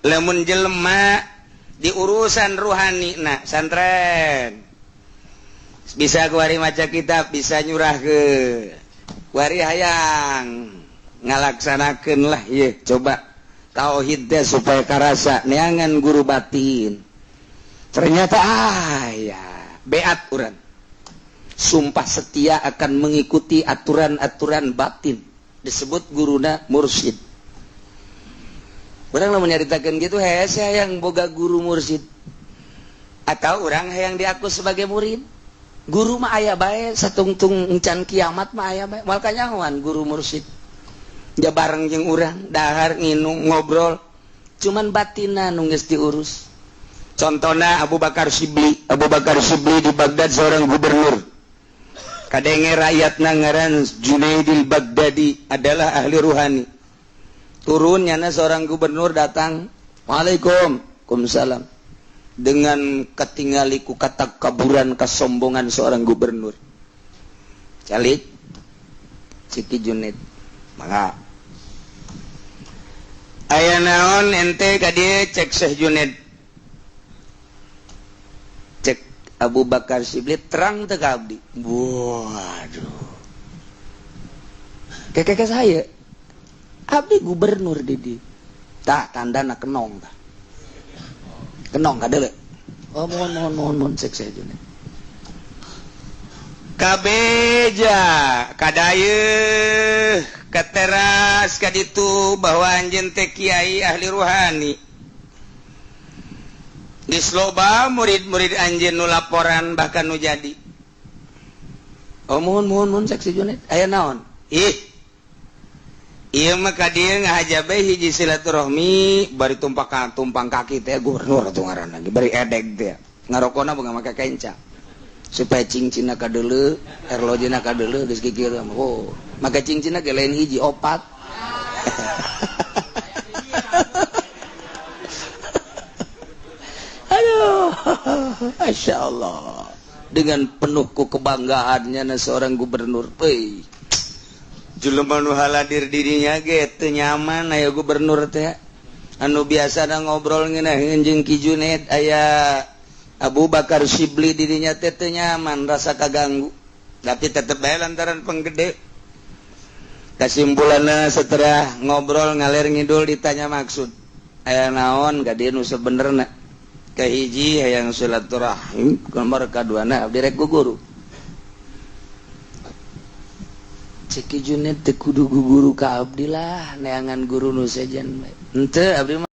Lamun jelema di urusan ruhani nah santren bisa kuari maca kitab, bisa nyurah ke kuari hayang ngalaksanakeun lah ye coba tauhid teh supaya karasa neangan guru batin. Ternyata ya beat urang sumpah setia akan mengikuti aturan-aturan batin, disebut guruna mursyid. Urang lamun nyaritakeun gitu hese hayang boga guru mursyid atau urang hayang diaku sebagai murid. Guru mah aya bae satungtung encan kiamat mah aya bae, moal kanyahoan guru mursyid. Ja bareng jeung urang dahar nginum ngobrol, cuman batina nu geus diurus. Contohna Abu Bakar Sibli. Abu Bakar Sibli di Baghdad seorang gubernur. Kadenge rakyatna ngaran Junaidil Baghdadi adalah ahli ruhani. Turun nyana seorang gubernur datang, waalaikum, waalaikumsalam. Dengan ketinggaliku kata kaburan kesombongan seorang gubernur. Calik Ciki Junaid, maka aya naon ente ka dieu cek Syekh Junaid. Cek Abu Bakar Sibli terang teu ka abdi. Waduh. Kekeke saya abdi gubernur di tah tandana kenong tah. Kenong kadeule. Oh mohon mohon mohon mohon cek Syekh Junaid. Kabeja kadayeuh ka teras ka ditu bahwa anjeun teh kiai ahli ruhani. Geus loba murid-murid anjeun nu laporan bahkan nu jadi. Oh mohon mohon mohon cek Syekh Junaid. Aya naon? Ih. Ieu mah ka dieu ngahaja bae hiji silaturahmi bari tumpang kaki teh gubernur atuh ngaranna bari edeg teh. Ngarokona boga make kenca. Supaya cincinna kadeuleu, erlojina kadeuleu geus kikieu mah. Oh, make cincinna ge lain hiji opat. Aduh, Masya Allah. Dengan penuh kebanggaannya seorang gubernur. Euy. Jelema nu haladir dirinya ge teu nyaman aya gubernur teh. Anu biasana ngobrol ngeunaheun jeung Ki Junaid aya Abu Bakar Sibli dirinya teh teu nyaman, rasa kaganggu. Tapi tetep bae lantaran penggede. Kasimpulanna setelah ngobrol ngalir ngidul ditanya maksud. Aya naon ka dieu nu sebenerna? Kahiji hayang silaturahim, nomor kaduana abdi rek guru. Cek Ki Junaid teu kudu guru ka abdi lah, neangan guru nu sejen bae. Henteu abdi mah